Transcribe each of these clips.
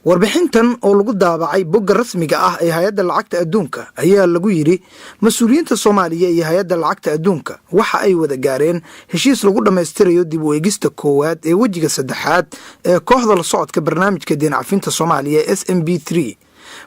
Warbixintan oo lagu daabacay bogga rasmiga ah ee Hay-adda Lacagta Adduunka ayaa lagu yidhi: mas-uuliyiinta Soomaaliya iyo Hay-adda Lacagta Adduunka waxa ay wada gaareen heshiis lagu dhammaystirayo dib u eegista koowaad ee wejiga saddexaad ee kooxda la socodka barnaamijka deyn cafinta Soomaaliya, SMP3.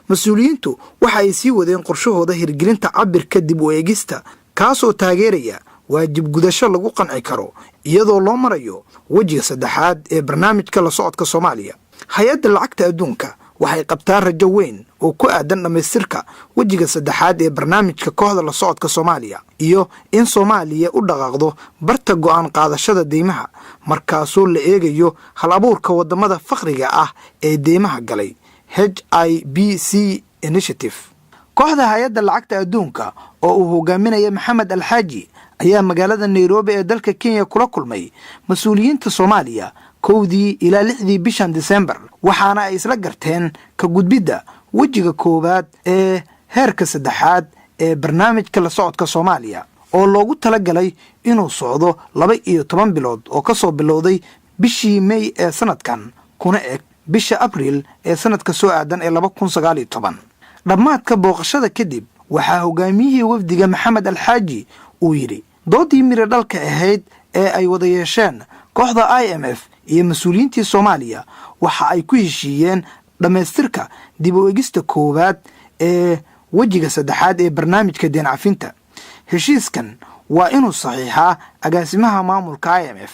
Mas-uuliyiintu waxa ay sii wadeen qorshahooda hirgelinta cabirka dib u eegista, kaasoo taageeraya waajib gudasho lagu qanci karo iyadoo loo marayo wejiga saddexaad ee barnaamijka la socodka Soomaaliya. Hay-adda Lacagta Adduunka waxay qabtaa rajo weyn oo ku aadan dhammaystirka wejiga saddexaad ee barnaamijka kooxda la socodka Soomaaliya iyo in Soomaaliya u dhaqaaqdo barta go'aan qaadashada deymaha, markaasoo la eegayo hal abuurka wadamada faqriga ah ee deymaha galay, HIBC Initiative. Kooxda Hay-adda Lacagta Adduunka oo uu hogaaminaya Maxamed Alxaaji ayaa magaalada Nairobi ee dalka Kenya kula kulmay mas-uuliyiinta Soomaaliya 1dii ilaa 6dii bishan Disembar, waxaana ay isla garteen ka gudbidda wejiga koowaad ee heerka saddexaad ee barnaamijka la socodka Soomaaliya, oo loogu talagalay inuu socdo 12 bilood oo ka soo bilowday bishii Mey ee sanadkan kuna eg bisha Abriil ee sanadka soo aadan ee 2019. Dhammaadka booqashada kadib, waxaa hogaamiyihii wafdiga Maxamed Alxaaji uu yidhi: doodii miro dhalka ahayd ee ay wada yeesheen kooxda IMF iyo mas-uuliyiintii Soomaaliya waxa ay ku heshiiyeen dhammaystirka dib u egista koowaad ee wejiga saddexaad ee barnaamijka deyn cafinta. Heshiiskan waa inuu saxiixaa agaasimaha maamulka IMF,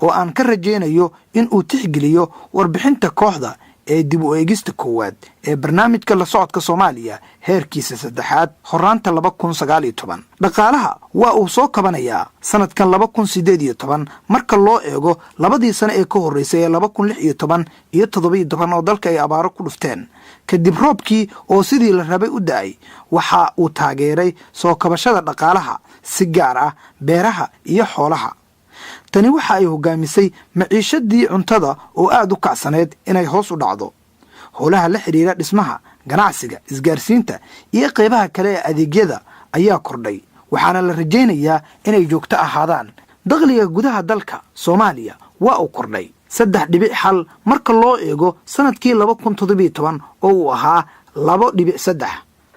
oo aan ka rajaynayo in uu tixgeliyo warbixinta kooxda ee dib u eegista koowaad ee barnaamijka la socodka Soomaaliya heerkiisa saddexaad horaanta 2019. Dhaqaalaha waa uu soo kabanayaa sanadkan 2018 marka loo eego labadii sano ee ka horreysay ee 2016 iyo 17 oo dalka ay abaaro ku dhufteen. Kadib roobkii oo sidii la rabay u da'ay waxa uu taageeray soo kabashada dhaqaalaha, si gaar ah beeraha iyo xoolaha. Tani waxa ay hogaamisay maciishadii cuntada oo aada u kacsaneyd inay hoos u dhacdo. Howlaha la xidhiira dhismaha, ganacsiga, isgaarsiinta iyo qaybaha kale ee adeegyada ayaa kordhay, waxaana la rajaynayaa inay joogto ahaadaan. Dakhliga gudaha dalka Soomaaliya waa uu kordhay 3.1 marka loo eego sanadkii 2017 oo uu ahaa 2.3.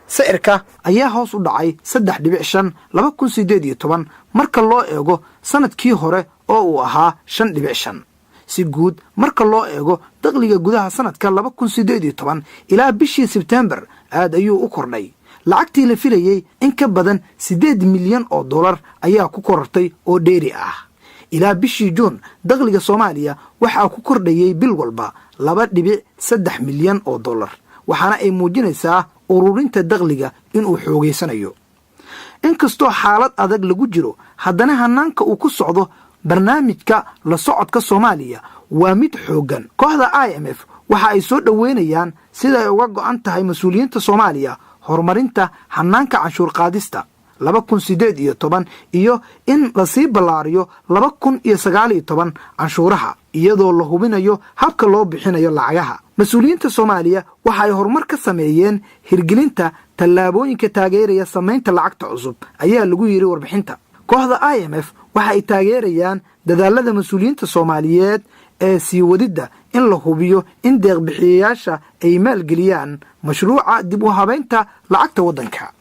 Sicirka ayaa hoos u dhacay 3.5 2018 marka loo eego sanadkii hore oo uu ahaa 5.5. Si guud marka loo eego, dakhliga gudaha sanadka 2018 ilaa bishii Sebtembar aad ayuu u kordhay. Lacagtii la filayey in ka badan 8 milyan oo dollar ayaa ku korortay oo dheeri ah. Ilaa bishii Juun dakhliga Soomaaliya waxaa ku kordhayey bil walba 2.3 milyan oo dollar, waxaana ay muujinaysaa ururinta dakhliga inuu xoogaysanayo. Inkastoo xaalad adag lagu jiro, haddana hanaanka uu ku socdo barnaamijka la socodka Soomaaliya waa mid xooggan. Kooxda IMF waxa ay soo dhoweynayaan sida ay uga go'an tahay mas-uuliyiinta Soomaaliya horumarinta hanaanka canshuur qaadista 2018 iyo in lasii ballaariyo 2019 canshuuraha, iyadoo la hubinayo habka loo bixinayo lacagaha. Mas-uuliyiinta Soomaaliya waxa ay horumar ka sameeyeen hirgelinta tallaabooyinka taageeraya samaynta lacagta cusub, ayaa lagu yidhi warbixinta. Kooxda IMF waxa ay taageerayaan dadaalada mas-uuliyiinta Soomaaliyeed ee sii wadidda in la hubiyo in deeqbixiyayaasha ay maalgeliyaan mashruuca dib u habaynta lacagta waddanka.